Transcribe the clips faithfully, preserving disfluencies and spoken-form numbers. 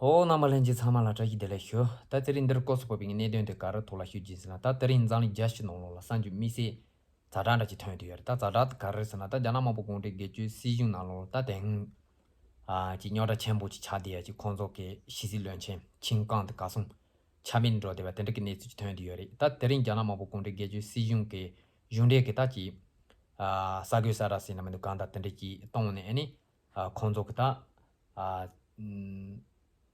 ཧོ། རྣམ་པ་ལྷན་རྒྱས་ཚང་མ་ལ་བཀྲ་ཤིས་བདེ་ལེགས་ཞུ། ད་དེ་རིང་འདིར་སྐོར་སུ་བབས་པའི་གནད་དོན་དེ་ག་རེ་ཐོག་ལ་ཞུ་རྒྱུ་ཡིན་ཟེར་ན། ད་དེ་རིང་འཛམ་གླིང་རྒྱལ་སྤྱི་ནང་ལོགས་ལ་གསར་འགྱུར་དམིགས་བསལ་ཛ་དྲག་འདྲ་ཅིག་ཐོན་བསྡད་ཡོད་རེད། ད་ཛ་དྲག་དེ་ག་རེ་རེད་ཟེར་ན། ད་རྒྱ་ནག་དམར་པོ་གུང་ཁྲན་སྒེར་གཅོད་སྲིད་གཞུང་ནང་ལོགས་ལ་ད་དེ་སྔོན་ཨ་ཅིག་རྙོག་དྲ་ཆེན་པོ་ཅིག་ཆགས་བསྡད་ཡ་ཅིག་ཁོང་ཚོ་གི་ཕྱི་སྲིད་བློན་ཆེན་ཆིན་ཀང་དེ་གར་སོང་ཆ་མེད་འགྲོ་བསྡད་པ་དེ་འདྲ་གི་གནས་ཚུལ་ཅིག་ཐོན་བསྡད་ཡོད་རེད། ད་དེ་རིང་རྒྱ་ནག་དམར་པོ་གུང་ཁྲན་སྒེར་གཅོད་སྲིད་གཞུང་གི་གཞུང་འབྲེལ་གི་ད་ཅིག་ཨ་གསར་འགོད་གསལ་བསྒྲགས་ཟེར་ན་མི་འདུག་གང་ལྟར་དེ་འདྲ་ཅིག་བཏང་ནས་ཨ་ནི་ཨ་ཁོང་ཚོ་གི་ད་ཨ་ཨམ་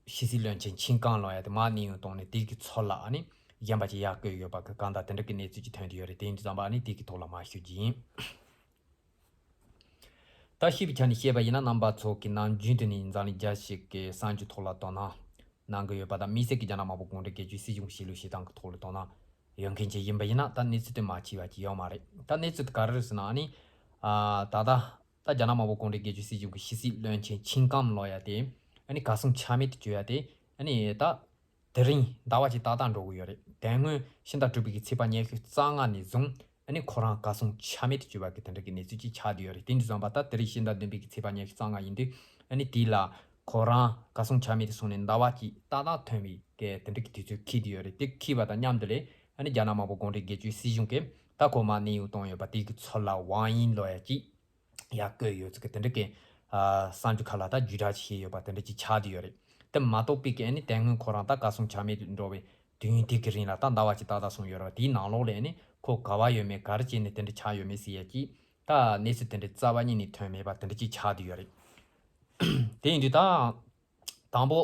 ཕྱི་སྲིད་བློན་ཆེན་ཆིན་ཀང་ལོ་ཡ་དེ་མར་གནས་དབྱུང་བཏང་ནས་དེ་གི་ཚུར་ལ་ཨ་ནི་གཞན་པ་ཅིག་ཡར་བསྐོས་ཡོད་པ་གི་གང་ལྟར་དེ་འདྲ་གི་གནས་ཚུལ་ཅིག་ཐོན་བསྡད་ཡོད་རེད། དེ་ཡིན་དུས་ཙམ་པ་ཨ་ནི་དེ་གི་ཐོག་ལ་མར་ཞུ་རྒྱུ་ཡིན། ད་ཞིབ་ཆ་ནས་བཤད་པ་ཡིན་ན། རྣམ་པ་ཚོ་གིས་ནམ་རྒྱུན་དུ་ནས་འཛམ་གླིང་རྒྱལ་སྤྱི་གི་གསར་འགྱུར་ཐོག་ལ་དོ་སྣང་གནང་གི་ཡོད་པ་དང་། དམིགས་བསལ་གྱི་རྒྱ་ནག་དམར་པོ་གུང་ཁྲན་སྒེར་གཅོད་སྲིད་གཞུང་གི་བྱེད་ལུགས་བྱེད་སྟངས་ཀྱི་ཐོག་ལ་དོ་སྣང་ཡོད་མཁན་ཅིག་ཡིན་པ་ཡིན་ན། ད་གནས་ཚུལ་དེ་མ་མཁྱེན་པ་ཅིག་ཡོད་མ་རེད། ད་གནས་ཚུལ་དེ་ག་རེ་རེད་ཟེར་ན། ཨ་ནི་ཨ་ད་ལྟ་ད་རྒྱ་ནག་དམར་པོ་གུང་ཁྲན་སྒེར་གཅོད་སྲིད་གཞུང་གི་ཕྱི་སྲིད་བློན་ཆེན་ཆིན་ཀང་ལོ་ཡ་དེ་ཨ་ནི་གར་སོང་ཆ་མེད་དུ་གྱུར་ཡ་དེ་ཨ་ནི་ད་དེ་རིང་ཟླ་བ་གཅིག་ཏག་ཏག་འགྲོ་གི་ཡོད་རེད། དེ་སྔོན་ཕྱི་ཟླ་དྲུག་པའི་གི་ཚེས་པ་ཉི་ཤུ་རྩ་ལྔ་ནས་བཟུང་ཨ་ནི་ཁོ་རང་གར་སོང་ཆ་མེད་དུ་གྱུར་བ་གི་དེ་འདྲ་གི་གནས་ཚུལ་ཅིག་ཆགས་བསྡད་ཡོད་རེད། དེ་འདྲ་སོང་པ་ད་དེ་རིང་ཕྱི་ཟླ་བདུན་པའི་གི་ཚེས་པ་ཉི་ཤུ་རྩ་ལྔ་ཡིན་དུས་ཨ་ནི་དེ་ལ་ཁོ་རང་གར་སོང་ཆ་མེད་དུ་སོང་ནས་ཟླ་བ་གཅིག་ཏག་ཏག་ཐོན་པའི་གི་དེ་འདྲ་གི་དུས་ཚོད་འཁེལ་བསྡད་ཡོད་རེད། དེ་འཁེལ་བ་དང་མཉམ་དུ་ལས་ཨ་ནི་རྒྱ་ནག་དམར་པོ་གུང་ཁྲན་སྒེར་གཅོད་སྲིད་གཞུང་གིས་ད་ཁོ་མར་གནས་དབྱུང་བཏང་ཡོད་པ་དེ་གི་ཚུར་ལ་ཝང་དབྱིང་ལོ་ཡ་གཅིག་ཡར་བསྐོས་ཡོད་ཚུལ་གྱི་དེ་འདྲ་གི་ཨ་གསར་འགྱུར་ཁག་ལ་ད་བརྒྱུད་བསྒྲགས་བྱས་ཡོད་པ་དེ་འདྲ་ཅིག་ཆགས་བསྡད་ཡོད་རེད། དེ་མ་གཏོགས་པའི་གི་ཨ་ནི་དེ་སྔོན་ཁོ་རང་ད་གར་སོང་ཆ་མེད་དུ་འགྲོ་བའི་དུས་ཡུན་དེ་གི་རིང་ལ་ད་ཟླ་བ་གཅིག་ཏག་ཏག་སོང་ཡོད་རེད་བ། དེའི་ནང་ལོགས་ལ་ཨ་ནི་ཁོ་ག་བ་ཡོད་མེད་ག་རེ་བྱས་ནས་དེ་འདྲ་ཆགས་ཡོད་མེད་ཟེར་ཡ་ཅིག་ད་གནས་ཚུལ་དེ་འདྲ་རྩ་བ་ཉིད་ནས་ཐོན་མེད་པ་དེ་འདྲ་ཅིག་ཆགས་བསྡད་ཡོད་རེད། དེ་ཡིན་དུས་ད། དང་པོ་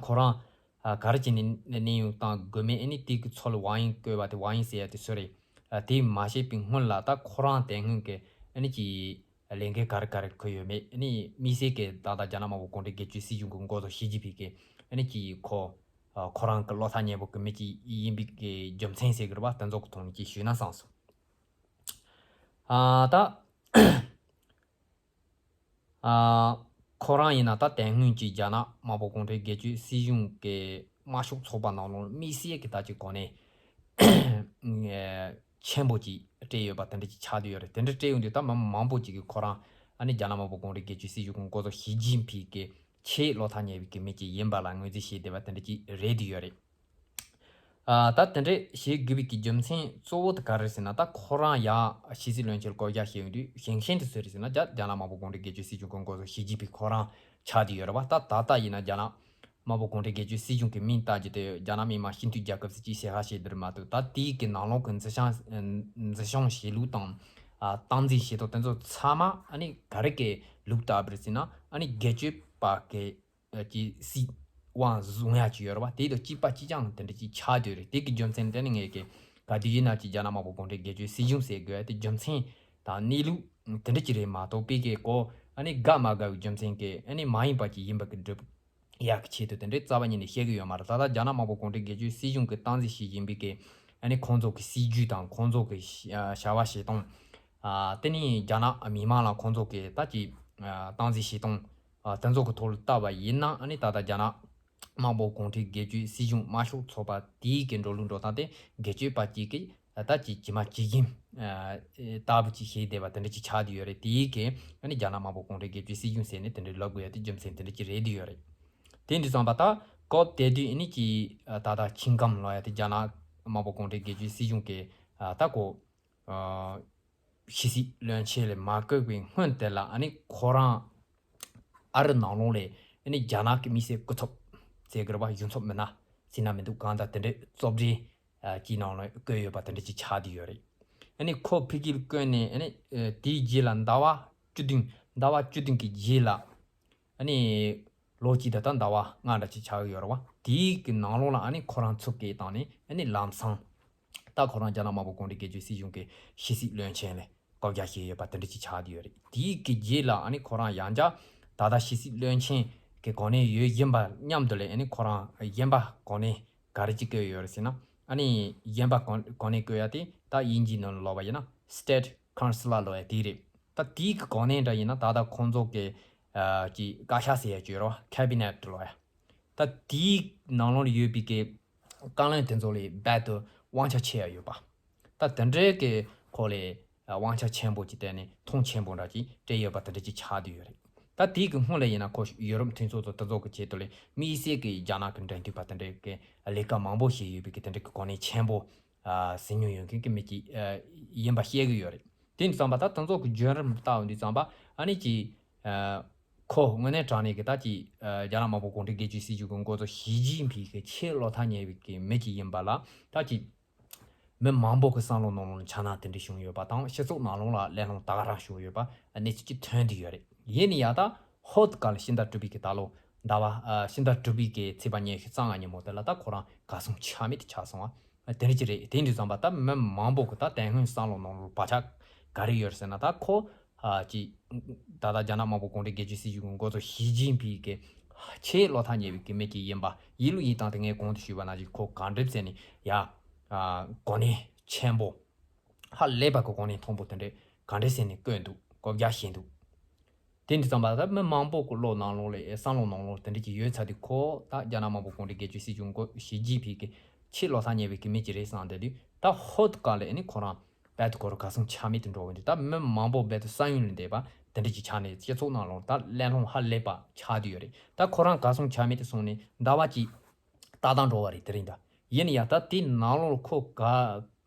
ཁོ་རང་ཨ་ག་རེ་བྱས་ནས་གནས་དབྱུང་བཏང་དགོས་མེད། ཨ་ནི་དེ་གི་ཚུར་ལ་ཝང་དབྱིང་བསྐོས་པ་དེ། ཝང་དབྱིང་ཟེར་ཡ་དེ་སུ་རེད། ཨ་དེ་མ་བཤད་པའི་སྔོན་ལ་ད་ཁོ་རང་དེ་སྔོན་གྱི་ཨ་ནི་ཀྱི་ལས་འགན་ག་རེ་ག་རེ་འཁུར་ཡོད་མེད། ཨ་ནི་དམིགས་བསལ་གྱི་ད་ལྟ་རྒྱ་ནག་དམར་པོ་གུང་ཁྲན་སྒེར་གཅོད་སྲིད་གཞུང་གི་འགོ་གཙོ་ཞི་ཅིན་ཕིང་གི་ཨ་ནི་ཀྱི་ཁོ་ཨ་ཁོ་རང་གི་བློ་ཐག་ཉེ་པོ་གི་མི་ཅིག་ཡིན་པའི་གི་རྒྱུ་མཚན་ཟེར་གི་རེད་པ། དེ་ཚོ་གི་ཐོག་ནས་ཅིག་ཞུས་ན་བསམ་སོང་། ཨ་ད། ཨ་ཁོ་རང་ཡིན་ན་ད་དེ་སྔོན་གྱི་རྒྱ་ནག་དམར་པོ་གུང་ཁྲན་སྒེར་གཅོད་སྲིད་གཞུང་གི་དམར་ཤོག་ཚོགས་པ་ནང་ལོགས་དམིགས་བསལ་གྱི་ད་ཅིག་གོ་གནས་ཆེན་པོ་ཅིག་སྤྲད་ཡོད་པ་དེ་འདྲ་ཅིག་ཆགས་བསྡད་ཡོད་རེད། དེ་འདྲ་སྤྲད་ཡོང་དུས་ད་མི་མང་པོ་ཅིག་གིས་ཁོ་རང་ཨ་ནི་རྒྱ་ནག་དམར་པོ་གུང་ཁྲན་སྒེར་གཅོད་སྲིད་གཞུང་གི་འགོ་གཙོ་ཞི་ཅིན་ཕིང་གི་ཆེས་བློ་ཐག་ཉེ་བའི་གི་མི་ཅིག་ཡིན་པ་ལ་ངོས་འཛིན་བྱས་བསྡད་པ་དེ་འདྲ་ཅིག་རེད་བསྡད་ཡོད་རེད། ཨ་ད་དེ་འདྲས་བྱེད་དགོས་པའི་གི་རྒྱུ་མཚན་གཙོ་བོ་དེ་ག་རེ་ཟེར་ན། ད་ཁོ་རང་ཡང་ཕྱི་སྲིད་བློན་ཆེན་བསྐོ་གཞག་བྱས་ཡོང་དུས་ཞིང་ཆེན་དུ་སུ་རེད་ཟེར་ན། རྒྱ་རྒྱ་ནག་དམར་པོ་གུང་ཁྲན་སྒེར་གཅོད་སྲིད་གཞུང་གི་འགོ་གཙོ་ཞི་ཅིན་ཕིང་ཁོ་རང་ཆགས་བསྡད་ཡོད་རེད་བ། ད་ད་ལྟ་ཡིན་ན་རྒྱ་ནག་དམར་པོ་གུང་ཁྲན་སྒེར་གཅོད་སྲིད་གཞུང་གི་མིང་བཏགས་རྒྱུ་དེ་རྒྱ་ནག་མི་དམངས་སྤྱི་འཐུས་རྒྱལ་ཁབ་ཟེར་ཅིག་ཟེར་ཧ་བཤད་བསྡད་རེད་མ་གཏོགས། ད་དེའི་གི་ནང་ལོགས་ཀྱི་འཛིན་སྐྱོང་འཛིན་སྐྱོང་བྱེད་ལུགས་དང་། ཨ་སྟངས་འཛིན་བྱེད་ཐབས་དེ་ཚོ་ཚང་མ་ཨ་ནི་ག་རེ་གི་ལུགས་ལྟ་བུ་རེད་ཟེར་ན། ཨ་ནི་སྒེར་གཅོད་པ་གི་ཀྱི་སྲིད་དབང་བཟུང་ཡ་ཅིག་ཡོད་རེད་བ། དེ་དང་གཅིག་པ་གཅིག་རྐྱང་དེ་འདྲ་ཅིག་ཆགས་བསྡད་རེད། དེ་གི་རྒྱུ་མཚན་དེ་ནི་ངས་ཀྱི་ག་དུས་ཡིན་ན་ཅིག་རྒྱ་ནག་དམར་པོ་གུང་ཁྲན་སྒེར་གཅོད་སྲིད་གཞུང་ཟེར་དགོས་ཡ་དེ་རྒྱུ་མཚན་དང་གནས་ལུགས་དེ་འདྲ་ཅིག་རེད་མ་གཏོགས་པའི་གི་གོ་ཨ་ནི་དགའ་མ་དགའ་བའི་རྒྱུ་མཚན་གྱི་ཨ་ནི་མ་ཡིན་པ་ཅིག་ཡིན་པ་གི་སྒྲུབ་ཡག་གི་ཆེད་དུ་དེ་འདྲའི་རྩ་བ་ཉིད་ནས་བཤད་གི་ཡོད་མ་རེད། ད་ལྟ་རྒྱ་ནག་དམར་པོ་གུང་ཁྲན་སྒེར་གཅོད་སྲིད་གཞུང་གི་སྟངས་འཛིན་ཞིག་ཡིན་པའི་གི་ཨ་ནི་ཁོང་ཚོ་གི་སྲིད་ཇུས་དང་ཁོང་ཚོ་གི་བྱ་བ་བྱེད་སྟངས། ཨ་དེ་ནི་རྒྱ་ནག་མི་མང་ལ་ཁོང་ཚོ་གི་ད་ཅིག་ཨ་སྟངས་འཛིན་བྱེད་སྟངས། ཨ་དེ་ཚོ་གི་ཐོག་ལ་བལྟས་པ་ཡིན་ན། ཨ་ནི་ད་ལྟ་རྒྱ་ནག་དམར་པོ་གུང་ཁྲན་སྒེར་གཅོད་སྲིད་གཞུང་དམར་ཤོག་ཚོགས་པ་དེའི་གི་འགྲོ་ལུགས་འགྲོ་སྟངས་དེ་སྒེར་གཅོད་པ་གཅིག་གིས་ད་ཅིག་ཇི་མ་ཇི་བཞིན་ཨ་ལྟ་བུ་ཅིག་བྱས་བསྡད་པ་དེ་འདྲ་ཅིག་ཆགས་བསྡད་ཡོད་རེད། དེའི་གི་ཨ་ནི་རྒྱ་ནག་དམར་པོ་གུང་ཁྲན་སྒེར་གཅོད་སྲིད་གཞུང་ཟེར་ནས་དེ་འདྲ་ལབ་དགོས་ཡ་དེ་རྒྱུ་མཚན་དེ་འདྲ་ཅིག་རེད་བསྡད་ཡོད་རེད། དེ་འདྲ་སོང་པ་ད་སྐབས་དེ་དུས་ཨ་ནི་ཅིག་ཨ་ད་ལྟ་ཆིན་ཀང་ལོ་ཡ་དེ་རྒྱ་ནག་དམར་པོ་གུང་ཁྲན་སྒེར་གཅོད་སྲིད་གཞུང་གི་ཨ་ད་གོ་ཨ་ཕྱི་སྲིད་བློན་ཆེན་ལ་མ་བསྐོས་པའི་སྔོན་དེ་ལ་ཨ་ནི་ཁོ་རང་ཨ་རི་ནང་ལོགས་ལ་ཨ་ནི་རྒྱ་ནག་གི་དམིགས་བསལ་སྐུ་ཚབ་ཟེར་གི་རེད་པ། གཞུང་ཚབ་མི་སྣ་ཟེར་ན་མི་འདུག་གང་ལྟར་དེ་འདྲའི་གཙོ་གྲས་ཀྱི་ནང་ལ་བསྐོས་ཡོད་པ་དེ་འདྲ་ཅིག་ཆགས་བསྡད་ཡོད་རེད། ཨ་ནི་ཁོ་ཕ་གིར་བསྐོས་ནས་ཨ་ནི་དེའི་རྗེས་ལ་ཟླ་བ་བཅུ་བདུན། ཟླ་བ་བཅུ་བདུན་གྱི་རྗེས་ལ་ཨ་ནི་ལོ་གཅིག་དང་ད་ཟླ་བ་ལྔ་འདྲ་ཅིག་ཆགས་ཡོད་རེད་བ། དེའི་གི་ནང་ལོགས་ལ་ཨ་ནི་ཁོ་རང་ཚུར་བསྐོས་བཏང་ནས་ཨ་ནི་ལམ་སང་ད་ཁོ་རང་རྒྱ་ནག་དམར་པོ་གུང་ཁྲན་སྒེར་གཅོད་སྲིད་གཞུང་གི་ཕྱི་སྲིད་བློན་ཆེན་ལ་བསྐོ་བཞག་བྱས་ཡོད་པ་དེ་འདྲ་ཅིག་ཆགས་བསྡད་ཡོད་རེད། དེའི་གི་རྗེས་ལ་ཨ་ནི་ཁོ་རང་ཡང་བསྐྱར་ད་ལྟ་ཕྱི་སྲིད་བློན་ཆེན་གི་གོ་གནས་ཡོད་བཞིན་པ་མཉམ་དུ་ལ་ཨ་ནི་ཁོ་རང་གཞན་པ་གོ་གནས་ག་རེ་ཅིག་བསྐོས་ཡོད་རེད་ཟེར་ན། ཨ་ནི་གཞན་པ་གོ་གོ་གནས་བསྐོས་ཡ་དེ་ད་དབྱིན་ཇིའི་ནང་ལ་ལབ་པ་ཡིན་ན་State Councillor ལབ་ཡ་དེ་རེད། ད་དེའི་གི་གོ་གནས་འདྲ་ཡིན་ན་ད་ལྟ་ཁོང་ཚོ་གི་ཨ་ཅིག་བཀའ་ཤག་ཟེར་ཡ་ཅིག་ཡོད་རེད་བ། Cabinet ལབ་ཡ། ད་དེའི་ནང་ལོགས་ལ་ཡོད་པའི་གི་བཀའ་བློན་དེ་ཚོ་ལས་རྦད་དེ་དབང་ཆ་ཆེ་ཡ་ཡོད་པ། ད་དེ་འདྲའི་གི་ཁོ་ལས་དབང་ཆ་ཆེན་པོ་ཅིག་སྤྲད་ནས་མཐོང་ཆེན་པོ་འདྲ་ཅིག་སྤྲད་ཡོད་པ་དེ་འདྲ་ཅིག་ཆགས་བསྡད་ཡོད་རེད། ད་དེའི་གི་སྔོན་ལ་ཡིན་ན་ཁོ་ཡོ་རོབ་མཐུན་ཚོགས་དང་དེ་ཚོ་གི་ཆེད་དུ་ལས་དམིགས་བསལ་གི་རྒྱ་ནག་གི་འབྲེལ་མཐུད་པ་དེ་འདྲའི་གི་ལས་ཀ་མང་པོ་བྱས་ཡོད་པའི་གི་དེ་འདྲའི་གི་གོ་གནས་ཆེན་པོ་ཨ་ཟིན་མྱོང་ཡོད་མཁན་གི་མི་གཅིག་ཨ་ཡིན་པ་བཤད་གི་ཡོད་རེད། དེ་ཡིན་དུས་ཙམ་པ་ད་དེ་ཚོ་གི་བརྒྱུད་རིམ་ལྟ་འོང་དུས་ཙམ་པ་ཨ་ནི་ཅིག་ཨ་ཁོ་དངོས་གནས་དྲང་གནས་གི་ད་ཅིག་ཨ་རྒྱ་ནག་དམར་པོ་གུང་ཁྲན་སྒེར་གཅོད་སྲིད་གཞུང་གི་འགོ་གཙོ་ཞི་ཅིན་ཕིང་གི་ཆེས་བློ་ཐག་ཉེ་བའི་གི་མི་གཅིག་ཡིན་པ་ལ་ད་ཅིག་མི་མང་པོ་གི་བསམ་བློ་ནང་ལོགས་ཆགས་སྣང་དེ་འདྲ་བྱུང་ཡོད་པ་དང་། སྤྱི་ཚོགས་ནང་ལོགས་ལ་གླེང་སློང་ད་ག་རང་བྱུང་ཡོད་པ་གནས་ཚུལ་ཅིག་ཐོན་བསྡད་ཡོད་རེད། ཡིན་ན་ཡང་ད་ཧོར་ག་ལ་ཕྱི་ཟླ་དྲུག་པའི་གི་ད་ལོ་ཟླ་བ་ཨ་ཕྱི་ཟླ་དྲུག་པའི་གི་ཚེས་པ་ཉི་ཤུ་རྩ་ལྔ་ཉིན་མོ་དེ་ལ་ད་ཁོ་རང་གར་སོང་ཆ་མེད་དུ་ཆགས་སོང་བ་དེ་འདྲ་ཅིག་རེད། དེ་འདྲ་ཙམ་པ་ད་མི་མང་པོ་གི་ད་དེ་སྔོན་བསམ་བློ་ནང་ལོགས་བག་ཆགས་ག་རེ་ཡོད་ཟེར་ན། ད་ཁོ་ཨ་ཅིག་ད་ལྟ་རྒྱ་ནག་དམར་པོ་གུང་ཁྲན་སྒེར་གཅོད་སྲིད་གཞུང་གི་འགོ་གཙོ་ཞི་ཅིན་ཕིང་གི་ཆེས་བློ་ཐག་ཉེ་བའི་གི་མི་གཅིག་ཡིན་པ་ཡིད་བློ་ཡིད་བཏང་དེ་ངས་གོང་དུ་ཞུས་པ་ནང་བཞིན་ཁོ་ག་འདྲ་བྱས་ནས་ཡ་ཨ་གོ་གནས་ཆེན་པོ་ཧ་ལས་པ་གི་གོ་གནས་མཐོན་པོ་དེ་འདྲས་ག་འདྲ་བྱས་ནས་བསྐོས་འདུག་བསྐོ་རྒྱུ་བྱས་འདུག་དེ་འདྲ་ཙམ་པ་ད་མི་མང་པོ་གི་བློ་ནང་ལོགས་ལ་བསམ་བློ་ནང་ལོགས་དེ་འདྲ་ཅིག་ཡོད་ཚར་དུས་ཁོ་ད་རྒྱ་ནག་དམར་པོ་གུང་ཁྲན་སྒེར་གཅོད་སྲིད་གཞུང་གི་ཞི་ཅིན་ཕིང་གི་ཆེས་བློ་ཐག་ཉེ་བའི་གི་མི་གཅིག་རེད་བསམ་བསྡད་དུས། ད་ཧོར་ག་ལ་ཨ་ནི་ཁོ་རང་རྦད་དེ་ཁོ་རང་གར་སོང་ཆ་མེད་དུ་འགྲོ་གི་འདུག་ད་མི་མང་པོ་རྦད་དེ་ས་ཡོམ་ལ་འདས་པ་དེ་འདྲ་ཅིག་ཆགས་ནས་སྤྱི་ཚོགས་ནང་ལོགས་ད་གླེང་སློང་ཧ་ལས་པ་ཆགས་བསྡད་ཡོད་རེད། ད་ཁོ་རང་གར་སོང་ཆ་མེད་དུ་སོང་ནས་ཟླ་བ་གཅིག་ཏག་ཏག་འགྲོ་བ་རེད། དེ་རིང་ད་ཡིན་ན་ཡང་ད་དེའི་ནང་ལོགས་ཁོ་ག་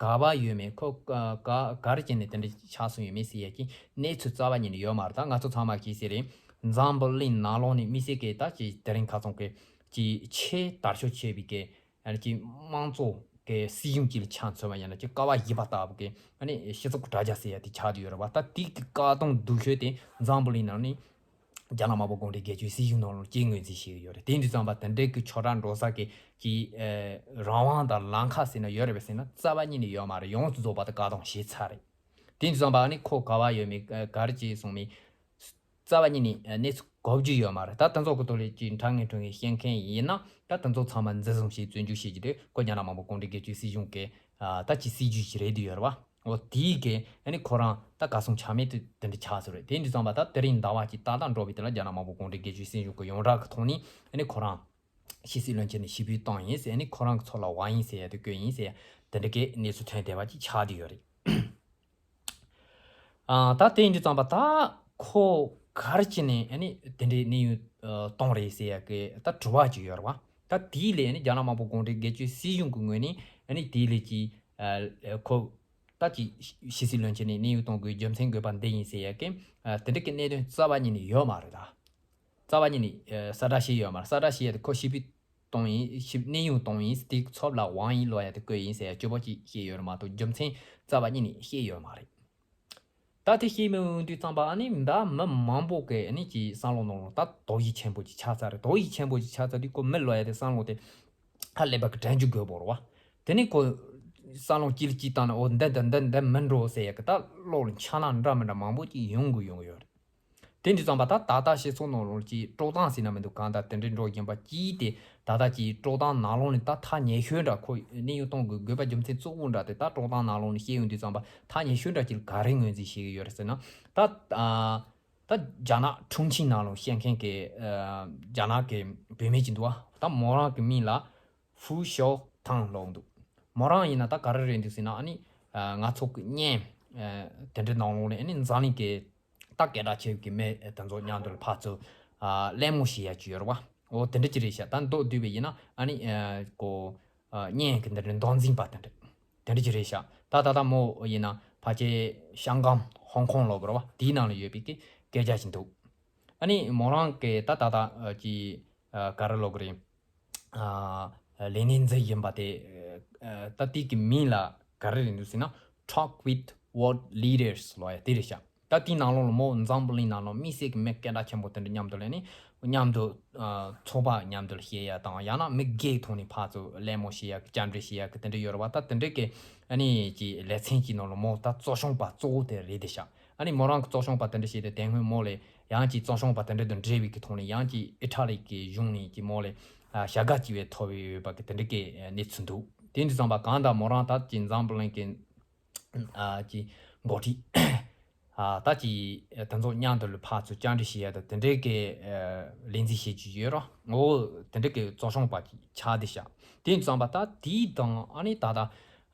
ག་པར་ཡོད་མེད། ཁོ་ག་ག་ག་རེ་བྱས་ནས་དེ་འདྲ་ཆགས་སོང་ཡོད་མེད་ཟེར་ཡས་ཀྱི་གནས་ཚུལ་རྩ་བ་ཉིད་ནས་ཡོད་མ་རེད། ད་ང་ཚོ་ཚང་མ་གིས་ཟེར་རེད། འཛམ་བུ་གླིང་ནང་ལོགས་ནས་དམིགས་བསལ་གྱི་ད་ཅིག་དེ་རིང་ཁ་སང་གི་ཅིག་ཆེས་དར་ཤོས་ཆེ་བའི་གི་ཨ་ནི་ཅིག་དམངས་གཙོ་གི་སྲིད་གཞུང་གཅིག་ལ་ཆ་མཚོན་པ་ཡིན་ན་ཅིག་ཀ་བ་བཞི་པ་ལྟ་བུ་གི་ཨ་ནི་སྤྱི་ཚོགས་ཀྱི་དྲ་རྒྱ་ཟེར་ཡ་དེ་ཆགས་བསྡད་ཡོད་རེད་བ། ད་དེ་གི་བཀག་སྡོམ་སྡུག་ཤོས་དེ་འཛམ་བུ་གླིང་ནང་ནས་རྒྱ་ནག་དམར་པོ་གུང་ཁྲན་སྒེར་གཅོད་སྲིད་གཞུང་ནང་ལ་སྐྱེ་ངོས་འཛིན་བྱེད་ཀྱི་ཡོད་རེད། དེ་འདྲ་ཙམ་པ་དེ་འདྲའི་གི་ཆོས་ར་འགྲོ་ས་གི་ཅིག་ཨེ་རང་དབང་དང་ལམ་ཁ་ཟེར་ན་ཡོད་རེད་པས་ཟེར་ན་རྩ་བ་ཉིད་ནས་ཡོད་མ་རེད། ཡོངས་སུ་རྫོགས་པ་དེ་བཀག་སྡོམ་བྱས་ཚར་རེད། དེ་འདྲ་ཙམ་པ་ཨ་ནི་ཁོ་ག་བ་ཡོད་མེད་ཨེ་ག་རེ་བྱས་སོང་མེད། རྩ་བ་ཉིད་ནས་གནས་ཚུལ་གོ་རྒྱུ་ཡོད་མ་རེད། ད་དེ་ཚོ་གི་ཐོག་ལ་ཅིག་དྲང་ངེས་དྲང་ངེས་བཤད་མཁན་ཡིན་ན་ད་དེ་ཚོ་ཚང་མ་འཛིན་བཟུང་བྱས་བཙོན་འཇུག་བྱེད་ཀྱི་དེ་ཁོ་རྒྱ་ནག་དམར་པོ་གུང་ཁྲན་སྒེར་གཅོད་སྲིད་གཞུང་གི་ད་ཅིག་སྲིད་ཇུས་ཅིག་རེད་འདུག་ཡོད་རེད་བ། འོ་དེའི་གི་ཨ་ནི་ཁོ་རང་ད་གར་སོང་ཆ་མེད་དུ་དེ་འདྲ་ཆགས་ཚར་རེད། དེ་འདྲ་ཙམ་པ་ད་དེ་རིང་ཟླ་བ་གཅིག་ཏག་ཏག་འགྲོ་བའི་དེ་ལ་རྒྱ་ནག་དམར་པོ་གུང་ཁྲན་སྒེར་གཅོད་སྲིད་གཞུང་གི་ཡོངས་གྲགས་ཀྱི་ཐོག་ནས་ཨ་ནི་ཁོ་རང་ཕྱི་སྲིད་བློན་ཆེན་ནས་ཕྱིར་འབུད་བཏང་ཡིན་ཟེར། ཨ་ནི་ཁོ་རང་གི་ཚབ་ལ་དབང་ཡིན་ཟེར་ཡ་དེ་བསྐོས་ཡིན་ཟེར་ཡ་དེ་འདྲ་གི་གནས་ཚུལ་ཐོན་བསྡད་པ་ཅིག་ཆགས་བསྡད་ཡོད་རེད། ཨ་ད་དེ་ཡིན་དུས་ཙམ་པ་ད་ཁོ་ག་རེ་བྱས་ནས་ཨ་ནི་དེ་འདྲའི་གནས་དབྱུང་ཨ་བཏང་རེད་ཟེར་ཡ་གི་ད་དྲི་བ་ཅིག་ཡོད་རེད་བ། ད་དེའི་ལས་ཨ་ནི་རྒྱ་ནག་དམར་པོ་གུང་ཁྲན་སྒེར་གཅོད་སྲིད་གཞུང་གི་ངོས་ནས་ཨ་ནི་དེའི་ལས་ཀྱི་ཨ་ཁོ་ད་ཅིག་ཕྱི་སྲིད་བློན་ཆེན་ནས་གནས་དབྱུང་གཏོང་དགོས་རྒྱུ་མཚན་དགོས་པ་འདི་ཡིན་ཟེར་ཡ་གི་ཨ་དེ་འདྲ་གི་གནད་དོན་རྩ་བ་ཉིད་ནས་ཡོད་མ་རེད་ད། རྩ་བ་ཉིད་ནས་ཨ་གསལ་བསྒྲགས་བྱས་ཡོད་མ་རེད། གསལ་བསྒྲགས་བྱས་ཡ་དེ་ཁོ་ཕྱིར་འབུད་གཏོང་ཡིན། ཕྱིར་གནས་དབྱུང་གཏོང་ཡིན། དེའི་ཚབ་ལ་དབང་ཡིན་ལབ་ཡ་དེ་བཀོད་ཡིན་ཟེར་ཡ་སྐྱོ་པོ་ཅིག་བཤད་ཡོད་རེད་མ་གཏོགས་རྒྱུ་མཚན་རྩ་བ་ཉིད་ནས་བཤད་ཡོད་མ་རེད། ད་དེ་བཤད་མི་འོང་དུས་ཙམ་པ་ཨ་ནི་ད་མི་མང་པོ་གི་ཨ་ནི་ཅིག་བསམ་བློ་ནང་ལ་ད་དོགས་གཞི་ཆེན་པོ་ཅིག་ཆགས་ཚར་རེད། དོགས་གཞི་ཆེན་པོ་ཅིག་ཆགས་ཚར་དུས་ཁོ་མི་ལབ་ཡ་དེ་བསམ་བློ་དེ་ཧ་ལས་པ་གི་དྲན་རྒྱུ་དགོས་པ་རེད་བ། དེ་ནས་ཁོ་བསམ་བློ་གཅིག་ལ་གཅིག་བཏང་ནས་འོ་འདི་འདི་འདི་འདི་མི་འགྲོ་ཟེར་ཡ་གི་ད་བློ་ལ་འཆར་སྣང་འདྲ་མི་འདྲ་མང་པོ་ཅིག་ཡོང་གི་ཡོང་གི་ཡོད་རེད། དེ་འདྲ་ཙམ་པ་ད་ད་ལྟ་སྤྱི་ཚོགས་ནང་ལོགས་ཀྱི་དཀྲོག་གཏམ་ཟེར་ན་མི་འདུག་གང་ལྟར་དེ་འདྲའི་འགྲོ་བཞིན་པ་གཅིག་དེ་ད་ལྟ་ཀྱི་དཀྲོག་གཏམ་ནང་ལོགས་ནས་ད་ཐག་ཉེ་ཤོས་འདྲ་ཁོ་གནས་དབྱུང་གཏོང་དགོས་དགོས་པ་རྒྱུ་མཚན་གཙོ་བོ་འདྲ་དེ་ད་དཀྲོག་གཏམ་ནང་ལོགས་ནས་བཤད་ཡོང་དུས་ཙམ་པ་ཐག་ཉེ་ཤོས་འདྲ་ཅིག་ག་རེ་ངོས་འཛིན་བྱེད་ཀྱི་ཡོད་རེད་ཟེར་ན། ད་ཨ་ད་རྒྱ་ནག་ཁྲུང་ཆིང་ནང་ལོགས་བཤད་མཁན་གྱི་ཨ་རྒྱ་ནག་གི་བུད་མེད་ཅིག་འདུག་བ། ད་མོ་རང་གི་མིང་ལ་ཧྥུ་ཞའོ་ཐང་ལབ་འདུག་མོ་རང་ཡིན་ན་ད་ག་རེ་རེད་འདུག་ཟེར་ན་ཨ་ནི་ཨ་ང་ཚོ་གི་བརྙན་ཨ་དེ་འདྲའི་ནང་ལོགས་ནས་ཨ་ནི་འཛམ་གླིང་གི་ད་སྐད་གྲགས་ཆེ་བའི་མི་དེ་ཚོ་མཉམ་དུ་ལ་ཕར་ཚུར་ཨ་གླེང་མོལ་བྱེད་ཡ་ཅིག་ཡོད་རེད་བ། འོ་དེ་འདྲ་ཅིག་རེད་ཤག་ད་མདོར་བསྡུས་པ་ཡིན་ན་ཨ་ནི་ཨ་ཀོ་ཨ་བརྙན་གི་འདི་འདྲ་མདོ་འཛིན་པ་དེ་འདྲ་དེ་འདྲ་ཅིག་རེད་ཤག་ད་ད་ལྟ་མོ་ཡིན་ན་ཕལ་ཆེར་ཤང་ཀང་ཧོང་ཀོང་ལབ་དགོས་རེད་བ། དེའི་ནང་ལ་ཡོད་པའི་གི་སྐད་ཆ་ཞིག་འདུག་ཨ་ནི་མོ་རང་གི་ད་ད་ད་ཨ་ཅི་ཨ་ག་རེ་ལབ་དགོས་རེད། ཨ་ལས་སྣེ་འཛིན་བཞིན་པ་དེ་ཨ་ད་དེ་གི་མིང་ལ་ག་རེ་རེད་འདུག་ཟེར་ན། Talk with World Leaders ལབ་ཡ་དེ་རེད་ཤག་ད་དེའི་ནང་ལོགས་ལ་མོ་འཛམ་བུ་གླིང་ནང་ལོགས་དམིགས་བསལ་གྱི་མི་སྐད་གྲགས་ཆེན་པོ་དེ་འདྲ་མཉམ་དུ་ལས་ནས་མཉམ་དུ་ཨ་ཚོགས་པ་མཉམ་དུ་ལ་བཤད་ཡ་དང་། ཡང་ན་མི་སྒེར་ཐོག་ནས་ཕར་ཚུར་གླེང་མོལ་བྱེད་ཡ་གི་བཅར་འདྲི་བྱེད་ཡ་གི་དེ་འདྲ་ཡོད་རེད་བ། ད་དེ་འདྲ་གི་ཨ་ནི་ཀྱི་ལེ་ཚན་གྱི་ནང་ལོགས་མོ་ད་གཙོ་སྐྱོང་པ་གཙོ་བོ་དེ་རེད་དེ་ཤག་ཨ་ནི་མོ་རང་གི་གཙོ་སྐྱོང་པ་དེ་འདྲ་བྱས་ཏེ་དེ་སྔོན་མོ་ལས་ཡང་ཅིག་གཙོ་སྐྱོང་པ་དེ་འདྲ་འབྲེལ་བའི་གི་ཐོག་ནས་ཡང་ཅིག་ཨི་ཊ་ལི་གི་གཞུང་ནས་ཀྱི་མོ་ལས་ཨ་བྱ་དགའ་ཅིག་བས་ཐོབ་ཡོད་པ་གི་དེ་འདྲ་གི་གནས་ཚུལ་འདུག་དེ་འདྲ་ཙམ་པ་གང་ལྟར་མོ་རང་ད་ཅིག་འཛམ་བུ་གླིང་གི་ཨ་ཅིག་འགོ་ཁྲིད་ཨ་ད་ཅིག་དེ་ཚོ་མཉམ་དུ་ལ་ཕར་ཚུར་བཅར་འདྲི་བྱེད་ཡ་དང་དེ་འདྲའི་གི་ཨ་ལས་འཛིན་བྱེད་ཀྱི་ཡོད་རོ། འོ་དེ་འདྲའི་གི་གཙོ་སྐྱོང་པ་ཅིག་ཆགས་བསྡད་ཤག་དེ་ཙམ་པ་ད་དེའི་དང་ཨ་ནི་ད་ད་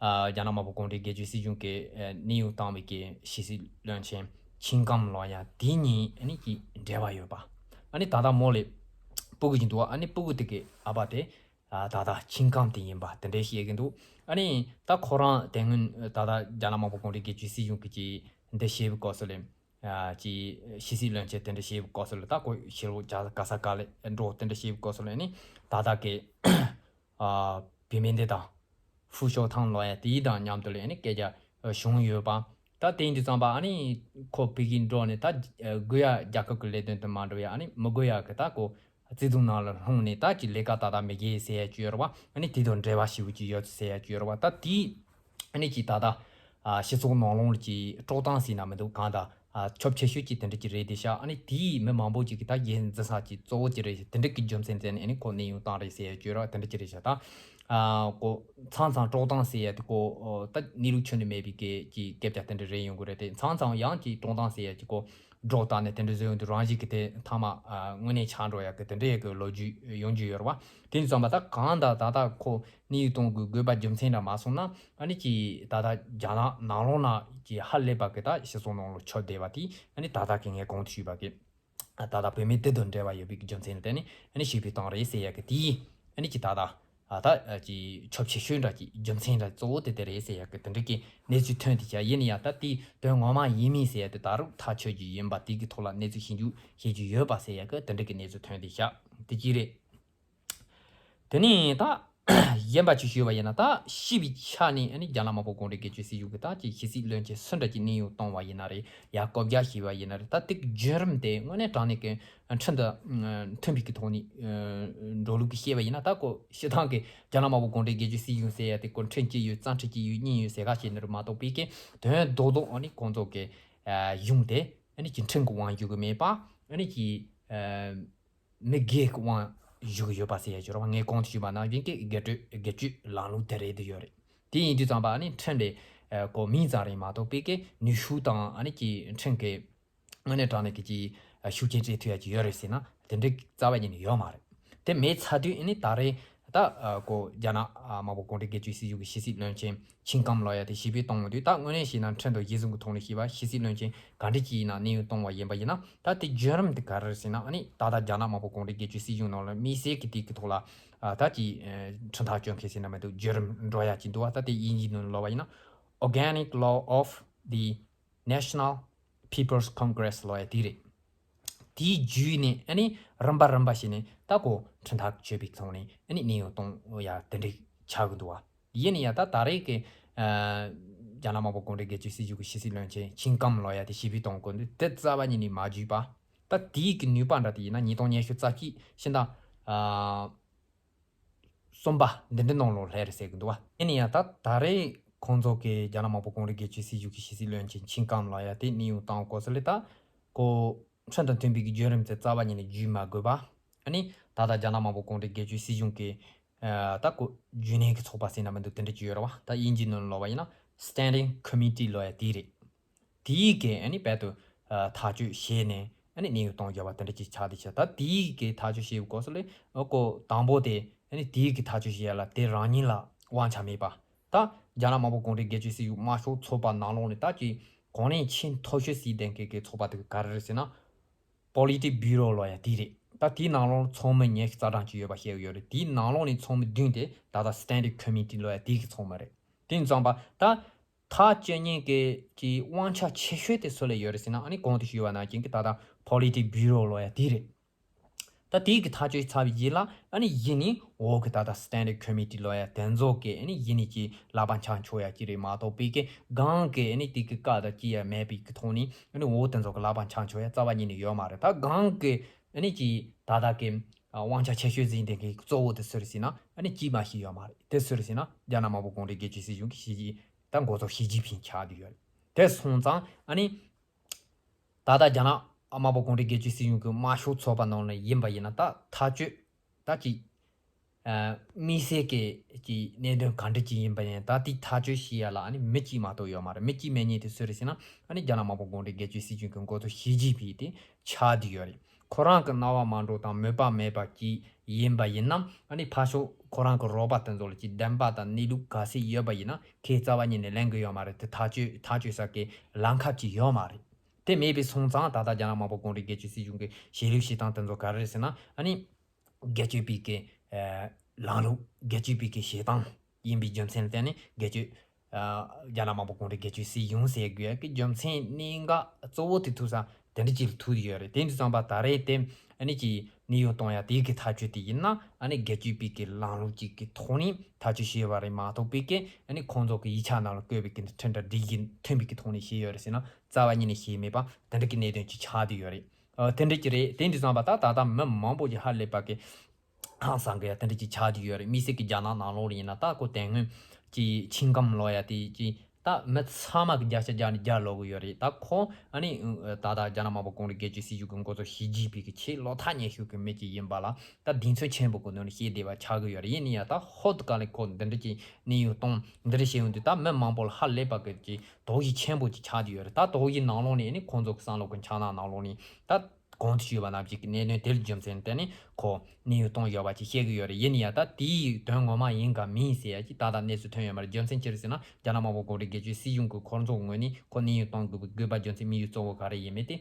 ཨ་རྒྱ་ནག་དམར་པོ་གུང་ཁྲན་སྒེར་གཅོད་སྲིད་གཞུང་གི་ཨ་གནས་དབྱུང་བཏང་བའི་གི་ཕྱི་སྲིད་བློན་ཆེན་ ཆིང་ཀམ་ལོ་ཡ་དེ་གཉིས་ཨ་ནི་གི་འབྲེལ་བ་ཡོད་པ། ཨ་ནི་ད་ལྟ་མོ་ལས་སྤུ་གུ་ཅིག་འདུག་ཨ་ནི་སྤུ་གུ་དེ་གི་ཨ་ཕ་དེ་ད་ལྟ་ཆིང་ཀམ་དེ་ཡིན་པ་དེ་འདྲས་བཤད་གི་འདུག་ཨ་ནི་ད་ཁོ་རང་དེ་སྔོན་ད་ལྟ་རྒྱ་ནག་དམར་པོ་གུང་ཁྲན་སྒེར་གཅོད་སྲིད་གཞུང་གི་ཅིག་འདི་བཤད་པའི་སྐབས་སུ་ལས། ཅིག་ཕྱི་སྲིད་བློན་ཆེན་དེ་འདྲ་བྱས་པའི་སྐབས་སུ་ལ་ད་ཁོ་ཕྱི་ལོགས་རྒྱ་ག་ས་ག་ལ་འགྲོ་དེ་འདྲ་བྱས་པའི་སྐབས་སུ་ལ་ནི་ད་ལྟ་གི་བུད་མེད་འདི་དང་ཧྥུ་ཤོ་ཐང་ལོ་ཡ་དེའི་དང་མཉམ་དུ་ལ་ནི་སྐད་ཆ་བྱུང་ཡོད་པ། ད་དེ་ཡིན་དུས་ཙམ་པ་ཨ་ནི་ཁོ་ཕ་གིར་འགྲོ་ནས་ད་དགོས་ཡ་རྒྱལ་ཁབ་ཀྱི་ལས་དོན་དུ་མ་འགྲོ་ཡ་ཨ་ནི་མི་དགོས་ཡ་གི་ད་ཁོ་བརྩེ་དུང་ནང་ལ་ལྷུང་ནས་ད་ཅིག་ལས་ཀ་ད་ད་མི་དགོས་ཟེར་ཡ་ཅིག་ཡོད་རེད་བ། ཨ་ནི་དེ་དང་འབྲེལ་བ་ཞེ་པོ་ཅིག་ཡོད་ཟེར་ཡ་ཅིག་ཡོད་རེད་བ། ད་དེ་ཨ་ནི་ཅིག་ད་ལྟ་སྤྱི་ཚོགས་ནང་ལོགས་ལ་ཅིག་དཀྲོག་གཏམ་ཟེར་ན་མི་འདུག་གང་ལྟར་ཁྱབ་ཆེ་ཤོས་ཅིག་དེ་འདྲ་ཅིག་རེད་དེ་ཤག་ཨ་ནི་དེའི་མི་མང་པོ་ཅིག་གིས་ད་ཡིད་འཛིན་ས་ཅིག་གཙོ་བོ་ཅིག་རེད། དེ་འདྲ་གི་རྒྱུ་མཚན་བཙལ་ནས་ཨ་ནི་ཁོ་གནས་དབྱུང་བཏང་རེད་ཟེར་ཡ་ཅིག་ཡོད་རེད་བ། དེ་འདྲ་ཅིག་རེད་ཤག་ད་ཨ་ཁོ་མཚམས་མཚམས་དཀྲོག་གཏམ་ཟེར་ཡ་དེ་ཁོ་ད་གནས་ལུགས་ཁྱོན་ནས་མེད་པའི་སྐད་ཀྱི་སྐད་ཆ་དེ་འདྲ་རེད་ཡོང་གི་རེད་དེ། མཚམས་མཚམས་ཡང་ཅིག་དཀྲོག་གཏམ་ཟེར་ཡ་ཅིག་ཁོ་སྒྲོག་བཏང་ནས་དེ་འདྲ་བཟོས་ཡོང་དུས་རང་བཞིན་གྱིས་དེ་མཐའ་མ་ཨ་དངོས་གནས་ཆགས་འགྲོ་ཡ་གི་དེ་འདྲ་ཡ་གི་ལོ་རྒྱུས་ཡོང་རྒྱུ་ཡོད་རེད་བ། དེ་ཡིན་ཙང་པ་ད་གང་ལྟར་ད་ལྟ་ཁོ་གནས་དབྱུང་གཏོང་དགོས་དགོས་པ་རྒྱུ་མཚན་འདྲ་མ་སོང་ན་ཨ་ནི་ཅིག་ད་ལྟ་རྒྱ་ནག་ནང་ལོགས་ན་ཅིག་ཧ་ལས་པ་གི་ད་སྤྱི་ཚོགས་ནང་ལ་ཁྱབ་བསྡད་པ་དེ་ཨ་ནི་ད་ལྟ་གི་ངས་གོང་དུ་ཞུས་པ་གི་ད་ལྟ་བུད་མེད་དེ་དང་འབྲེལ་བ་ཡོད་པའི་རྒྱུ་མཚན་ལ་བརྟེན་ནས་ཨ་ནི་བྱས་པའི་སྟངས་རེད་ཟེར་ཡ་གི་དེ་ཨ་ནི་ཅིག་ད་ལྟ་ཨ་ད་ཅིག་ཁྱབ་ཆེ་ཤོས་འདྲ་ཅིག་རྒྱུ་མཚན་འདྲ་གཙོ་བོ་དེ་དེ་རེད་ཟེར་ཡ་གི་དེ་འདྲ་གི་གནས་ཚུལ་ཐོན་དེ་ཆ་ཡིན་ན་ཡང་ད་དེ་དོན་ངོ་མ་ཡིན་མིན་ཟེར་ཡ་དེ་ད་རུང་ཐག་ཆོད་ཀྱི་ཡིན་པ་དེ་གི་ཐོག་ལ་གནས་ཚུལ་ཞིབ་འཇུག་བྱེད་ཀྱི་ཡོད་པ་ཟེར་ཡ་གི་དེ་འདྲ་གི་གནས་ཚུལ་ཐོན་དེ་ཆ་དེ་གཅིག་རེད། དེ་ནས་ད་གཞན་པ་ཅིག་ཞུས་པ་ཡིན་ན་ད་ཤེས་པའི་ཆ་ནས་ཨ་ནི་རྒྱ་ནག་དམར་པོ་གུང་ཁྲན་སྒེར་གཅོད་སྲིད་གཞུང་གི་ད་ཅིག་ཕྱི་སྲིད་བློན་ཆེན་སུ་འདྲ་ཅིག་གནས་དབྱུང་བཏང་བ་ཡིན་ན་རེད་ཡ་བཀོད་རྒྱ་བྱས་པ་ཡིན་ན་རེད། ད་དེ་གི་བརྒྱུད་རིམ་དེ་དངོས་གནས་དྲང་གནས་ཀྱི་ཁྲིམས་དང་མཐུན་པའི་གི་ཐོག་ནས་འགྲོ་ལུགས་ཀྱི་བཤད་པ་ཡིན་ན་ད་ཁོ་སྤྱིར་བཏང་གི་རྒྱ་ནག་དམར་པོ་གུང་ཁྲན་སྒེར་གཅོད་སྲིད་གཞུང་ཟེར་ཡ་དེ་ཁོ་ཁྲིམས་གཅིག་ཡོད་རྩ་ཁྲིམས་གཅིག་ཡོད་གཉིས་ཡོད་ཟེར་ག་བཤད་ནི་རེད་མ་གཏོགས་པའི་གི་དོན་རྡོག་རྡོག་ཨ་ནི་ཁོང་ཚོ་གི་གཞུང་དེ་ཨ་ནི་ཅིག་ཁྲིམས་ཀྱི་དབང་བསྒྱུར་གི་མེད་པ་ཨ་ནི་ཅིག་མི་སྒེར་གྱི་དབང་བཞུགས་ཡོད་པ་ཟེར་ཡ་ཅིག་རེད་བ། ངས་གོང་དུ་ཞུས་པ་ནང་བཞིན་གྱི་སྒེར་གཅོད་སྒེར་གཅོད་ལམ་ལུགས་དེ་རེད་དུ་ཡོད་རེད། དེ་ཡིན་དུས་ཙམ་པ་ཨ་ནི་ཁྲིམས་ལས་ཨ་གོ་མིང་ཙམ་རེད་མ་གཏོགས་པའི་གི་ནུས་ཤུགས་དང་ཨ་ནི་ཀྱི་ཁྲིམས་ཀྱི་དངོས་གནས་དྲང་གནས་ཀྱི་ཀྱི་ཤུགས་རྐྱེན་སྤྲད་ཐུབ་ཡ་ཅིག་ཡོད་རེད་ཟེར་ན་དེ་འདྲའི་རྩ་བ་ཉིད་ནས་ཡོད་མ་རེད། དེ་མེད་ཚར་དུས་ཨ་ནི་ད་རེས་ད་ཨ་གོ་རྒྱ་ནག་ཨ་དམར་པོ་གུང་ཁྲན་སྒེར་གཅོད་སྲིད་གཞུང་གི་ཕྱི་སྲིད་བློན་ཆེན་ཆིང་ཀམ་ལོ་ཡ་དེ་ཞི་བའི་གཏོང་དུས་ད་དངོས་གནས་བཤད་ན་ཁྲིམས་དང་གཞི་བཟུང་གི་ཐོག་ནས་བཤད་པ་ཕྱི་སྲིད་བློན་ཆེན་ག་འདྲ་ཅིག་ཡིན་ན་གནས་དབྱུང་གཏོང་བ་ཡིན་པ་ཡིན་ན་ད་དེ་བརྒྱུད་རིམ་དེ་ག་རེ་རེད་ཟེར་ན་ཨ་ནི་ད་ལྟ་རྒྱ་ནག་དམར་པོ་གུང་ཁྲན་སྒེར་གཅོད་སྲིད་གཞུང་ནང་ལ་དམིགས་བསལ་གྱི་དེ་གི་ཐོག་ལ་ཨ་ད་ཅིག་ཁྲིམས་ཐག་གཅོད་མཁན་ཟེར་ན་མི་འདུག་བརྒྱུད་རིམ་འགྲོ་ཡ་ཅིག་འདུག་བ། ད་དེ་དབྱིན་ཇིའི་ནང་ལ་ལབ་པ་ཡིན་ན་Organic Law of the National People's Congress ལབ་ཡ་དེ་རེད། དེའི་བརྒྱུད་ནས་ཨ་ནི་རིམ་པ་རིམ་པ་བྱས་ནས་ད་གོ་ཁྲིམས་ཐག་གཅོད་པའི་ཐོག་ནས་ཨ་ནི་གནས་དབྱུང་གཏོང་ཡ་དེ་འདྲ་ཆགས་ཀྱི་འདུག་བ། ཡིན་ན་ཡང་ད་ད་རེས་ཀྱི་ཨ་རྒྱ་ནག་དམར་པོ་གུང་ཁྲན་སྒེར་གཅོད་སྲིད་གཞུང་གི་ཕྱི་སྲིད་བློན་ཆེན་ཆིང་ཀམ་ལོ་ཡ་དེ་ཞི་བའི་གཏོང་དགོས་འདུག་དེ་རྩ་བ་ཉིད་ནས་མ་བརྒྱུད་པ། ད་དེའི་གི་ནུས་པ་འདྲ་དེ་ཡིན་ན་ཉིས་སྟོང་ཉི་ཤུ་རྩ་གཅིག་ཕྱི་ཟླ་ཨ་གསུམ་པ་འདི་འདྲ་ནང་ལོགས་སླེབས་རེད་ཟེར་གི་འདུག་བ། ཡིན་ན་ཡང་ད་ད་རེས་ཁོང་ཚོ་གི་རྒྱ་ནག་དམར་པོ་གུང་ཁྲན་སྒེར་གཅོད་སྲིད་གཞུང་གི་ཕྱི་སྲིད་བློན་ཆེན་ཆིང་ཀམ་ལོ་ཡ་དེ་གནས་དབྱུང་བཏང་དགོས་ས་ལས་ད་གོ་ཁྲིམས་དང་མཐུན་པའི་གི་བརྒྱུད་རིམ་དེ་རྩ་བ་ཉིད་ནས་བརྒྱུད་མ་དགོས་པ། ཨ་ནི་ད་ལྟ་རྒྱ་ནག་དམར་པོ་གུང་ཁྲན་སྒེར་གཅོད་སྲིད་གཞུང་གི་ཨ་ད་གོ་རྒྱུན་ལས་ཀྱི་ཚོགས་པ་ཟེར་ན་མི་འདུག་དེ་འདྲ་ཅིག་ཡོད་རེད་བ། ད་དབྱིན་ཇིའི་ནང་ལབ་པ་ཡིན་ན་Standing Committee ལབ་ཡ་དེ་རེད། དེའི་གི་ཨ་ནི་བལ་དུ་ཨ་ཐག་གཅོད་བྱས་ནས་ཨ་ནི་གནས་དབྱུང་གཏོང་རྒྱུ་བ་དེ་འདྲ་ཅིག་ཆགས་བསྡད་ཤག་ད་དེའི་གི་ཐག་གཅོད་བྱས་པའི་སྐབས་སུ་ལས་ཨ་གོ་དང་པོ་དེ་ཨ་ནི་དེའི་གི་ཐག་གཅོད་བྱེད་ཡ་ལ་དེ་རང་ཉིད་ལ་དབང་ཆ་མེད་པ། ད་རྒྱ་ནག་དམར་པོ་གུང་ཁྲན་སྒེར་གཅོད་སྲིད་གཞུང་དམར་ཤོག་ཚོགས་པ་ནང་ལོགས་ནས་ད་ཅིག་གོ་གནས་ཆེས་མཐོ་ཤོས་ཟེར་ལྡན་མཁན་གི་ཚོགས་པ་དེ་ག་རེ་རེད་ཟེར་ན། Politburo ལབ་ཡ་དེ་རེད། ད་དེའི་ནང་ལོགས་ཚོགས་མི་ཉི་ཤུ་རྩ་གྲངས་ཅིག་ཡོད་པ་བཤད་ཀྱི་ཡོད་རེད། དེའི་ནང་ལོགས་ནས་ཚོགས་མི་བདུན་དེ་ད་ལྟ་Standing Committee ལབ་ཡ་དེ་གི་ཚོགས་མི་རེད། དེ་ཡིན་ཙང་པ་ད་ཐག་གཅོད་མཁན་གྱི་ཀྱི་དབང་ཆ་ཆེ་ཤོས་དེ་སུ་ལ་ཡོད་རེད་ཟེར་ན་ཨ་ནི་གོང་དུ་ཞུས་པ་ནང་བཞིན་གྱི་ད་ལྟ་Politburo ལབ་ཡ་དེ་རེད། ད་དེའི་གི་ཐག་གཅོད་ཚར་བའི་རྗེས་ལ་ཨ་ནི་གཞི་ནས་འོག་གི་ད་ལྟ་Standing Committee ལབ་ཡ་དེ་ཚོ་གི་ཨ་ནི་གཞི་ནས་ཀྱི་ལག་པ་འཆང་ཆོག་ཡ་ཅི་རེད་མ་གཏོགས་པའི་གི་སྒང་གི་ཨ་ནི་དེ་གི་བཀའ་དང་ཅི་ཡ་མེད་པའི་གི་ཐོག་ནས་ཨ་ནི་འོག་དེ་ཚོ་གི་ལག་པ་འཆང་ཆོག་ཡ་རྩ་བ་ཉིད་ནས་ཡོད་མ་རེད། ད་སྒང་གི་ཨ་ནི་ཀྱི་ད་ལྟ་གི་དབང་ཆ་ཆེ་ཤོས་འཛིན་དེ་གི་གཙོ་བོ་དེ་སུ་རེད་ཟེར་ན་ཨ་ནི་ཅིས་མ་ཞིག་ཡོད་མ་རེད། དེ་སུ་རེད་ཟེར་ན་རྒྱ་ནག་དམར་པོ་གུང་ཁྲན་སྒེར་གཅོད་སྲིད་གཞུང་གི་ཞི་ཅིན་ད་འགོ་གཙོ་ཞི་ཅིན་ཕིང་ཆགས་བསྡད་ཡོད་རེད། དེ་སོང་ཙང་ཨ་ནི་ད་ལྟ་རྒྱ་ནག་དམར་པོ་གུང་ཁྲན་སྒེར་གཅོད་སྲིད་གཞུང་གི་དམར་ཤོག་ཚོགས་པ་ནང་ནས་ཡིན་པ་ཡིན་ན་ད་ཐག་གཅོད་ད་ཅིག་ཨ་དམིགས་བསལ་གྱི་ཅིག་གནད་དོན་ག་འདྲ་ཅིག་ཡིན་པ་ཡིན་ད་དེ་ཐག་གཅོད་བྱེད་ཡ་ལ་ཨ་ནི་མི་གཅིག་མ་གཏོགས་ཡོད་མ་རེད། མི་གཅིག་མེད་མཁན་དེ་སུ་རེད་ཟེར་ན་ཨ་ནི་རྒྱ་ནག་དམར་པོ་གུང་ཁྲན་སྒེར་གཅོད་སྲིད་གཞུང་གི་འགོ་གཙོ་ཞི་ཅིན་ཕིང་དེ་ཆགས་བསྡད་ཡོད་རེད། ཁོ་རང་གི་རྣ་བ་མ་འགྲོ་དང་མོས་པ་མེད་པ་ཅིག་ཡིན་པ་ཡིན་ནམ་ཨ་ནི་ཕར་ཕྱོགས་ཁོ་རང་གི་རོགས་པ་དེ་ཚོ་ལ་ཅིག་བདེན་པ་དང་གནས་ལུགས་ག་ཚད་ཡོད་པ་ཡིན་ན་ཁོས་རྩ་བ་ཉིད་ནས་ལེན་གི་ཡོད་མ་རེད། དེ་ཐག་གཅོད་ཐག་གཅོད་ས་གི་ལམ་ཁ་ཅིག་ཡོད་མ་རེད། དེ་མེད་པའི་སོང་ཙང་ད་ལྟ་རྒྱ་ནག་དམར་པོ་གུང་ཁྲན་སྒེར་གཅོད་སྲིད་གཞུང་གི་བྱེད་ལུགས་བྱེད་སྟངས་དེ་ཚོ་ག་རེ་རེད་ཟེར་ན། ཨ་ནི་སྒེར་གཅོད་པའི་གི་ལམ་ལུགས། སྒེར་གཅོད་པའི་གི་བྱེད་སྟངས་ཡིན་པའི་རྒྱུ་མཚན་ལ་བརྟེན་ནས་སྒེར་གཅོད། རྒྱ་ནག་དམར་པོ་གུང་ཁྲན་སྒེར་གཅོད་སྲིད་གཞུང་ཟེར་དགོས་ཡ་གི་རྒྱུ་མཚན་གནད་འགག་གཙོ་བོ་དེ་ཐུག་ས་དེ་འདྲ་ཅིག་ལ་ཐུག་ཡོད་རེད། དེ་འདྲ་ཙམ་པ་ད་རེས་དེ་ཨ་ནི་ཅིག་གནས་དབྱུང་གཏོང་ཡ་དེ་གི་ཐག་གཅོད་དེ་ཡིན་ན། ཨ་ནི་སྒེར་གཅོད་པའི་གི་ལམ་ལུགས་ཅིག་གི་ཐོག་ནས་ཐག་གཅོད་བྱས་པ་རེད་མ་གཏོགས་པའི་གི། ཨ་ནི་ཁོང་ཚོ་གི་ཡིག་ཆ་ནང་ལ་བཀོད་པའི་གི་འདི་ཁྲིམས་དང་སྒྲིག་གཞི་མཐུན་པའི་གི་ཐོག་ནས་བྱས་ཡོད་རེད་ཟེར་ན་རྩ་བ་ཉིད་ནས་བྱས་མེད་པ་དེ་འདྲ་གི་གནད་དོན་ཅིག་ཆགས་བསྡད་ཡོད་རེད། ཨ། དེ་འདྲ་ཅིག་རེད། དེ་འདྲ་ཙམ་པ་ད་ད་ལྟ་མི་མང་པོ་ཅིག་ཧ་ལས་པ་གི་ཧང་སང་གི་ཡ་དེ་འདྲ་ཅིག་ཆགས་བསྡད་ཡོད་རེད། དམིགས་བསལ་གྱི་རྒྱ་ནག་ནང་ལོགས་ལ་ཡིན་ན། ད་ཁོ་དེ་སྔོན་གྱི་ཆིང་ཀང་ལབ་ཡ་དེ་ཅིག་ད་མི་ཚང་མ་གི་བརྒྱ་ཆ་བརྒྱ་ནས་བརྒྱ་ལབ་གི་ཡོད་རེད། ད་ཁོ་ཨ་ནི་ད་ལྟ་རྒྱ་ནག་དམར་པོ་གུང་ཁྲན་སྒེར་གཅོད་སྲིད་གཞུང་གི་འགོ་གཙོ་ཞི་ཅིན་ཕིང་གི་ཆེས་བློ་ཐག་ཉེ་ཤོས་ཀྱི་མི་ཅིག་ཡིན་པ་ལ་ད་གདེང་ཚོད་ཆེན་པོ་གི་ངང་ནས་བཤད་བསྡད་པ་ཆགས་ཀྱི་ཡོད་རེད། ཡིན་ན་ཡང་ད་ཧོབ་ཏེ་ག་ལེ་ཁོ་འདི་འདྲ་ཅིག་གནས་དབྱུང་གཏོང་འདི་འདྲ་བྱས་ཡོང་དུས། ད་མི་མང་པོ་ལ་ཧ་ལས་པ་གི་ཅིག་དོགས་གཞི་ཆེན་པོ་ཅིག་ཆགས་བསྡད་ཡོད་རེད། ད་དོགས་གཞི་ནང་ལོགས་ནས། ཨ་ནི་ཁོང་ཚོ་གི་བསམ་བློ་གི་འཆར་སྣང་ནང་ལོགས་ནས་ད། གོང་དུ་ཞུས་པ་ནང་བཞིན་གྱི་གནད་དོན་དེ་ལ་རྒྱུ་མཚན་བརྟེན་ནས་ཁོ་གནས་དབྱུང་གཏོང་ཡོད་པ་ཅིག་བཤད་ཀྱི་ཡོད་རེད། ཡིན་ན་ཡང་ད་དེའི་དོན་ངོ་མ་ཡིན་ག་མིན་ཟེར་ཡ་ཅིག་ད་ལྟ་གནས་ཚུལ་ཐོན་ཡོད་མ་རེད། རྒྱུ་མཚན་ཅི་རེད་ཟེར་ན། རྒྱ་ནག་དམར་པོ་གུང་ཁྲན་སྒེར་གཅོད་སྲིད་གཞུང་གི་ཁོ་ཚོ་ངོས་ནས་ཁོ་གནས་དབྱུང་གཏོང་དགོས་པའི་དགོས་པ། རྒྱུ་མཚན་དམིགས་ཡུལ་གཙོ་བོ་ག་རེ་ཡིན་མིན་དེ་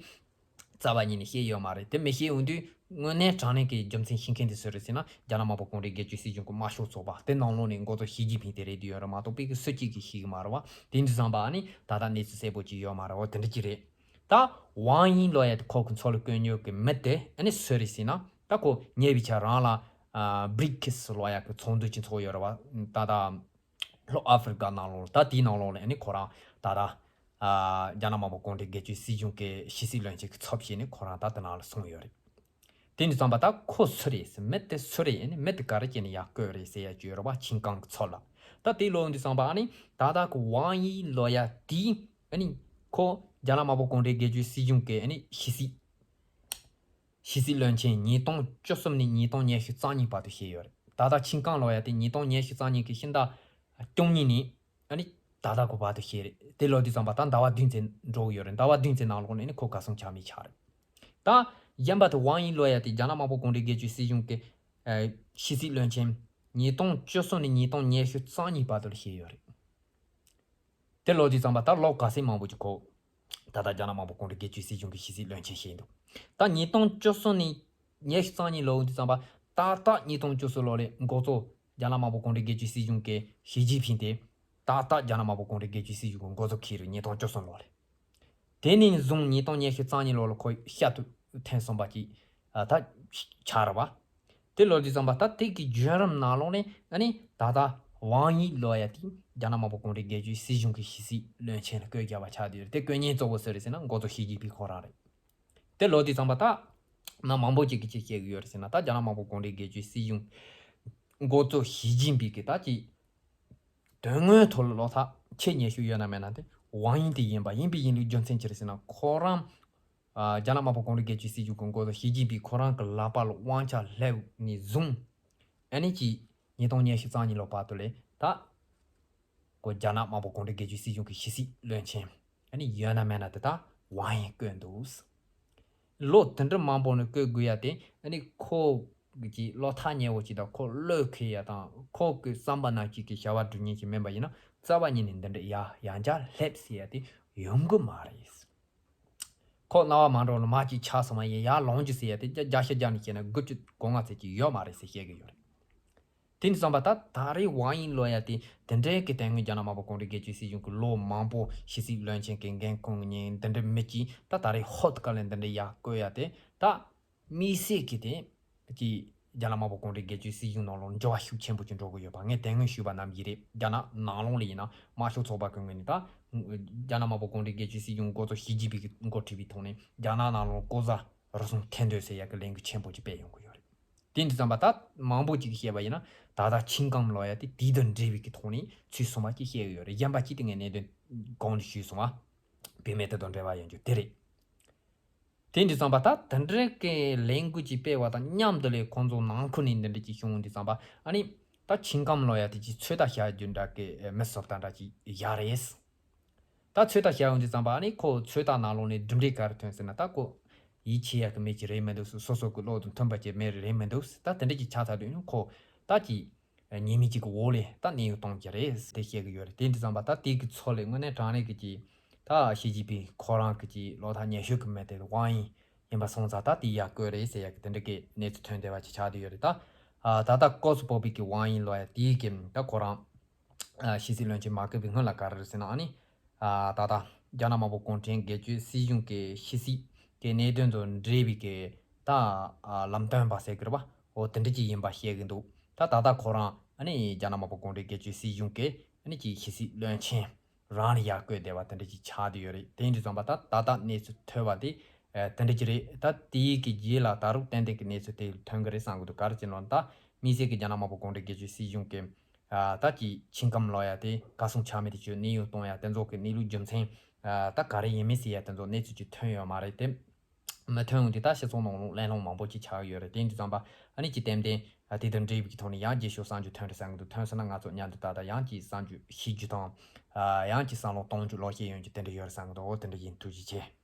རྩ་བ་ཉིད་ནས་བཤད་ཡོད་མ་རེད། དེ་མི་བཤད་ཡོང་དུས་དངོས་གནས་དྲང་གནས་ཀྱི་རྒྱུ་མཚན་ཤེས་མཁན་དེ་སུ་རེད་ཟེར་ན། རྒྱ་ནག་དམར་པོ་གུང་ཁྲན་སྒེར་གཅོད་སྲིད་གཞུང་གི་དམར་ཤོག་ཚོགས་པ་དེ་ནང་ལོགས་ནས་འགོ་གཙོ་ཞི་ཅིན་ཕིང་དེ་རེད་དེ་ཡོད་རེད་མ་གཏོགས་པའི་གི་སུ་གཅིག་གིས་ཤེས་ཀྱི་མ་རེད་བ། དེ་འདྲ་ཙམ་པ་ཨ་ནི་ད་ལྟ་གནས་ཚུལ་གསལ་པོ་ཅིག་ཡོད་མ་རེད་བ། དེ་འདྲ་ཅིག་རེད། ད་ཝང་དབྱིང་ལབ་ཡ་དེ་ཁོ་གི་མཚོ་ལ་བསྐོས་ཉོ་གི་མི་དེ་ཨ་ནི་སུ་རེད་ཟེར་ན། ད་ཁོ་ཉེ་བའི་ཆར་རང་ལ་ཨ་བྷི་རི་ཀི་སི་ལབ་ཡ་གི་ཚོགས་འདུ་ཅིག་ཚོགས་ཡོད་རེད་བ། ད་ད་ལྷོ་ཨ་ཧྥེ་རི་ཀ་ནང་ལོགས། ད་དེའི་ནང་ལོགས་ལ་ཨ་ནི་ཁོ་རང་ད་ད་ཨ་རྒྱ་ནག་དམར་པོ་གུང་ཁྲན་སྒེར་གཅོད་སྲིད་གཞུང་གི་ཕྱི་སྲིད་བློན་ཆེན་གྱི་ཚབ་བྱས་ནས་ཁོ་རང་ད་དེ་ནང་ལ་སོང་ཡོད་རེད། དེ་འདྲ་ཙམ་པ་ད་ཁོ་སུ་རེད་ཟེར། མི་དེ་སུ་རེད། ཨ་ནི་མི་དེ་ག་རེ་བྱས་ནས་ཡར་བསྐོས་རེད་ཟེར་ཡ་ཅིག་ཡོད་རེད་བ། ཆིང་ཀང་གི་མཚོ་ལ། ད་དེ་ལབ་དུས་ཙམ་པ་ཨ་ནི་ད་ལྟ་གི་ཝང་དབྱིང་ལབ་ཡ་དེ་ཨ་ནི་ཁོ་རྒྱ་ནག་དམར་པོ་གུང་ཁྲན་སྒེར་གཅོད་སྲིད་གཞུང་གི་ཨ་ནི་ཕྱི་སྲིད་ཕྱི་སྲིད་བློན་ཆེན་ཉིས་སྟོང་བཅུ་གསུམ་ནས་ཉིས་སྟོང་ཉི་ཤུ་རྩ་གཉིས་བར་དུ་བྱས་ཡོད་རེད། ད་ལྟ་ཆིང་ཀང་ལབ་ཡ་དེ་ཉིས་སྟོང་ཉི་ཤུ་རྩ་གཉིས་ཀྱི་ཕྱི་ཟླ་བཅུ་གཉིས་ནས་ཨ་ནི་ད་ལྟ་གི་བར་དུ་བྱས་རེད། དེ་ལབ་དུས་ཙམ་པ་ད་ཟླ་བ་བདུན་ཙམ་འགྲོ་གི་ཡོད་རེད། ཟླ་བ་བདུན་ཙམ་ནང་ལོགས་ནས་ནི་ཁོ་གར་སོང་ཆ་མེད་ཆགས་རེད། ད་གཞན་པ་དེ་ཝང་དབྱིང་ལབ་ཡ་དེ་རྒྱ་ནག་དམར་པོ་གུང་ཁྲན་སྒེར་གཅོད་སྲིད་གཞུང་གི་ཨ་ཕྱི་སྲིད་བློན་ཆེན་ཉིས་སྟོང་བཅུ་གསུམ་ནས་ཉིས་སྟོང་ཉི་ཤུ་རྩ་གཉིས་བར་དུ་ལ་བྱས་ཡོད་རེད། དེ་ལབ་དུས་ཙམ་པ་ད་ལོ་ག་ཚོད་མང་པོ་ཅིག་ཁོ་ད་ལྟ་རྒྱ་ནག་དམར་པོ་གུང་ཁྲན་སྒེར་གཅོད་སྲིད་གཞུང་གི་ཕྱི་སྲིད་བློན་ཆེན་བྱས་འདུག་ད་ཉིས་སྟོང་བཅུ་གསུམ་ནས་ཉི་ཤུ་རྩ་གཉིས་ལབ་དུས་ཙམ་པ། ཏག་ཏག་ཉིས་སྟོང་བཅུ་གསུམ་ལོ་ལ་འགོ་གཙོ་རྒྱ་ནག་དམར་པོ་གུང་ཁྲན་སྒེར་གཅོད་སྲིད་གཞུང་གི་ཞི་ཅིན་ཕིང་དེ་ཏག་ཏག་རྒྱ་ནག་དམར་པོ་གུང་ཁྲན་སྒེར་གཅོད་སྲིད་གཞུང་གི་འགོ་གཙོ་འཁེལ་རེད། ཉིས་སྟོང་བཅུ་གསུམ་ལོ་ལ། དེ་ནས་བཟུང་ཉིས་སྟོང་ཉི་ཤུ་རྩ་གཉིས་ལོ་ལ་ཁོ་ཤར་དུ་འཐེན་སོང་བ་ཅིག་ཨ་ད་ཆགས་རེད་བ། དེ་ལབ་དུས་ཙམ་པ་ད་དེ་གི་བརྒྱུད་རིམ་ནང་ལོགས་ནས་ཨ་ནི་ད་ལྟ་ཝང་དབྱིང་ལབ་ཡ་དེ་རྒྱ་ནག་དམར་པོ་གུང་ཁྲན་སྒེར་གཅོད་སྲིད་གཞུང་གི་ཕྱི་སྲིད་བློན་ཆེན་ལ་བསྐོས་རྒྱག་པ་ཆགས་བསྡད་ཡོད་རེད། དེ་བསྐོས་མཁན་གཙོ་བོ་སུ་རེད་ཟེར་ན་འགོ་གཙོ་ཞི་ཅིན་ཕིང་ཁོ་རང་རེད། དེ་ལབ་དུས་ཙམ་པ་ད་མི་མང་པོ་ཅིག་གིས་ཅི་བཤད་ཀྱི་ཡོད་རེད་ཟེར་ན། ད་རྒྱ་ནག་དམར་པོ་གུང་ཁྲན་སྒེར་གཅོད་སྲིད་གཞུང་འགོ་གཙོ་ཞི་ཅིན་ཕིང་གིས་ད་ཅིག་དོན་དངོས་ཐོག་ལ་བློ་ཐག་ཆེས་ཉེ་ཤོས་ཡོད་ན་མེད་ན་དེ་ཝང་དབྱིང་དེ་ཡིན་པ། ཡིན་པའི་ཡིན་ལུགས་རྒྱུ་མཚན་ཅི་རེད་ཟེར་ན། ཁོ་རང་ཨ་རྒྱ་ནག་དམར་པོ་གུང་ཁྲན་སྒེར་གཅོད་སྲིད་གཞུང་གི་འགོ་གཙོ་ཞི་ཅིན་ཕིང་ཁོ་རང་གི་ལག་པ་ལ་དབང་ཆ་སླེབས་ནས་བཟུང་ཨ་ནི་ཅིག་ཉིས་སྟོང་ཉི་ཤུ་རྩ་གཉིས་ལོ་བར་དུ་ལ་ད་ཁོ་རྒྱ་ནག་དམར་པོ་གུང་ཁྲན་སྒེར་གཅོད་སྲིད་གཞུང་གི་ཕྱི་སྲིད་བློན་ཆེན་ཨ་ནི་ཡོད་ན་མེད་ན་དེ་ད་ཝང་དབྱིང་བསྐོས་འདུག་ལོ་དེ་འདྲ་མང་པོ་ནས་བསྐོས་དགོས་ཡ་དེ་ཨ་ནི་ཁོ་གི་བློ་ཐག་ཉེ་བོ་ཅིག་དང་ཁོ་བློས་འཁེལ་ཡ་དང་ཁོ་གི་བསམ་པ་ནང་བཞིན་གྱི་བྱ་བ་སྒྲུབ་མཁན་ཅིག་མིན་པ་ཡིན་ན་རྩ་བ་ཉིད་ནས་འདི་འདྲ་ཡ་ཡང་བསྐྱར་སླེབས་ཟེར་ཡ་དེ་ཡོང་གི་མ་རེད། ཁོ་རྣ་བ་མ་འགྲོ་ལ་མ་ཅིག་ཆགས་སོང་བ་ཡིན། ཡར་ལོངས་རྒྱུ་ཟེར་ཡ་དེ་བརྒྱ་ཆ་བརྒྱ་ནས་བཤད་ན་དགུ་བཅུ་གོ་ལྔ་ཙམ་ཅིག་ཡོད་མ་རེད་ཟེར་བཤད་ཀྱི་ཡོད་རེད། དེ་ནས་བསམ་པ་ད་ད་རེས་ཝང་དབྱིང་ལབ་ཡ་དེ་དེ་འདྲའི་གི་དེ་སྔོན་རྒྱ་ནག་དམར་པོ་གུང་ཁྲན་སྒེར་གཅོད་སྲིད་གཞུང་གི་ལོ་མང་པོ་ཕྱི་སྲིད་བློན་ཆེན་གྱི་འགན་འཁུར་མཁན་འདི་འདྲའི་མི་ཅིག་ད་ད་རེས་ཧོབ་ཏེ་ག་ལེ་འདི་འདྲའི་ཡར་བསྐོས་ཡ་དེ་ད་དམིགས་བསལ་གྱི་དེ་ཅིག་རྒྱ་ནག་དམར་པོ་གུང་ཁྲན་སྒེར་གཅོད་སྲིད་གཞུང་ནང་ལོགས་འགྱུར་བ་ཤུགས་ཆེན་པོ་ཅིག་འགྲོ་གི་ཡོད་པ་ངས་དེ་སྔོན་ཞུས་པ་ནང་བཞིན་རེད། རྒྱ་ནག་ནང་ལོགས་ལ་ཡིན་ན་དམར་ཤོག་ཚོགས་པ་གི་ངོས་ནས་ད་རྒྱ་ནག་དམར་པོ་གུང་ཁྲན་སྒེར་གཅོད་སྲིད་གཞུང་འགོ་གཙོ་ཞི་ཅིན་ཕིང་གི་འགོ་ཁྲིད་པའི་ཐོག་ནས་རྒྱ་ནག་ནང་ལོགས་ལྐོག་ཟ་རུལ་སུངས་ཐེར་འདོན་ཟེར་ཡ་གི་ལས་འགུལ་ཆེན་པོ་ཅིག་སྤེལ་ཡོང་གི་ཡོད་རེད། དེ་འདྲ་བསམ་པ་ད་མང་པོ་ཅིག་གིས་བཤད་པ་ཡིན་ན་ད་ལྟ་ཆིང་ཀང་ལབ་ཡ་དེ་དེ་དང་འབྲེལ་བའི་གི་ཐོག་ནས་ཚུད་སོང་བ་ཅིག་བཤད་ཀྱི་ཡོད་རེད། གཞན་པ་ཅིག་དེ་ངས་གནད་དོན་གོང་ནས་ཞུས་སོང་བ་བུད་མེད་དེ་དང་འབྲེལ་བ་ཡོད་རྒྱུ་དེ་རེད། དེ་འདྲ་བསམ་པ་ད་དེ་འདྲའི་གི་ལས་འགུལ་ཅིག་སྤེལ་བ་དང་མཉམ་དུ་ལས་ཁོང་ཚོ་ནང་ཁུལ་ནས་འདི་འདྲ་ཅིག་བྱུང་འདི་བསམ་པ་ཨ་ནི་ད་ཆིང་ཀང་ལབ་ཡ་དེ་ཅིག་ཚོད་ལྟ་བྱ་རྒྱུ་འདྲ་གི་མི་བཟོ་ལྟ་འདྲ་ཅིག་བཞག་རེད། ད་ཚོད་ལྟ་བྱ་ཡོང་དུས་ཙམ་པ་ཨ་ནི་ཁོ་ཚོད་ལྟ་ནང་ལོགས་ནས་གྲུབ་འབྲས་ག་རེ་ཐོན་ཟེར་ན། ད་ཁོ་ཡིད་ཆེས་ཡག་གི་མི་ཅིག་རེད་མི་འདུག་སོ་སོ་གི་བློ་དང་མཐུན་པ་ཅིག་མི་རེད་མི་འདུག་ད་དེ་འདྲ་ཅིག་ཆགས་ཚར་དུས་ནི་ཁོ་ད་ཅིག་ཉེས་མིང་ཅིག་གི་འོག་ལས་ད་གནས་དབྱུང་གཏོང་རྒྱུ་རེད་དེ་བཤད་གི་ཡོད་རེད། དེ་འདྲ་ཙམ་པ་ད་དེ་གི་ཚོ་ལས་དངོས་གནས་དྲང་གནས་གི་ཅིག་ ད་ཞི་ཅིན་ཕིང་ཁོ་རང་གི་ཅིག་ལོ་ཐག་ཉེ་ཤོས་ཀྱི་མི་དེ་ཝང་དབྱིང་ཡིན་པ་སོང་ཙང་ད་དེ་ཡར་བསྐོས་རེད་ཟེར་ཡག་གི་དེ་འདྲ་གི་གནས་ཚུལ་ཐོན་བསྡད་པ་ཅིག་ཆགས་བསྡད་ཡོད་རེད། ད་ད་ལྟ་སྐབས་སུ་བབས་པའི་གི་ཝང་དབྱིང་ལོ་ཡ་དེའི་གི་ད་ཁོ་རང་ཕྱི་སྲིད་བློན་ཆེན་མ་བསྐོས་པའི་སྔོན་ལ་ག་རེ་རེད་ཟེར་ན། ཨ་ནི་ད་ལྟ་རྒྱ་ནག་དམར་པོ་གུང་ཁྲན་སྒེར་གཅོད་སྲིད་གཞུང་གི་ཕྱི་སྲིད་ཀྱི་གནད་དོན་དང་འབྲེལ་བའི་གི་ད་ལམ་སྟོན་པ་ཟེར་གི་རེད་པ། འོ་དེ་འདྲ་ཅིག་ཡིན་པ་བཤད་གི་འདུག་ད་ད་ལྟ་ཁོ་རང་ཨ་ནི་རྒྱ་ནག་དམར་པོ་གུང་ཁྲན་སྒེར་གཅོད་སྲིད་གཞུང་གི་ཨ་ནི་ཅིག་ཕྱི་སྲིད་བློན་ཆེན་རང་ལ་ཡར་བསྐོས་བསྡད་པ་དེ་འདྲ་ཅིག་ཆགས་བསྡད་ཡོད་རེད། དེ་ཡིན་དུས་ཙམ་པ་ད་ད་ལྟ་གནས་ཚུལ་ཐོན་པ་དེ་དེ་འདྲ་ཅིག་རེད། ད་དེའི་གི་རྗེས་ལ་ད་རུང་ཏན་ཏན་གི་གནས་ཚུལ་དེ་ཐོན་གི་རེད་བསམ་གི་འདུག་ག་རེ་ཟེར་ན་ད་དམིགས་བསལ་གི་རྒྱ་ནག་དམར་པོ་གུང་ཁྲན་སྒེར་གཅོད་སྲིད་གཞུང་གི་ད་ཀྱི་ཆིང་ཀམ་ལོ་ཡ་དེ་གར་སོང་ཆ་མེད་དེ་ཅིག་གནས་དབྱུང་གཏོང་ཡ་དེ་ཚོ་གི་གནས་ལུགས་རྒྱུ་མཚན་ད་ག་རེ་ཡིན་མིན་ཟེར་ཡ་དེ་ཚོ་གནས་ཚུལ་ཅིག་ཐོན་ཡོད་མ་རེད་དེ། མི་ཐོན་འོང་དུས་ད་སྤྱི་ཚོགས་ནང་ལོགས་གླེང་སློང་མང་པོ་ཅིག་ཆགས་ཡོད་རེད། དེ་ཡིན་དུས་ཙམ་པ་ཨ་ནི་ཅིག་ཏན་ཏན་དེ་དང་འབྲེལ་བའི་གི་ཐོག་ནས་ཡང་རྒྱས་ཤོག་བསམ་རྒྱུ་ཐོན་རེད་བསམ་གི་འདུག་ཐོན་སོང་ན་ང་ཚོ་མཉམ་དུ་ད་ལྟ་ཡང་ཅིག་བསམ་རྒྱུ་ཤེས་རྒྱུ་དང་ཡང་ཅིག་བསམ་བློ་གཏོང་རྒྱུ་ལོག་ཤེས་ཡོང་རྒྱུ་དེ་འདྲ་ཡོད་རེད་བསམ་གི་འདུག་འོ་དེ་འདྲ་ཡིན། ཐུགས་རྗེ་ཆེ།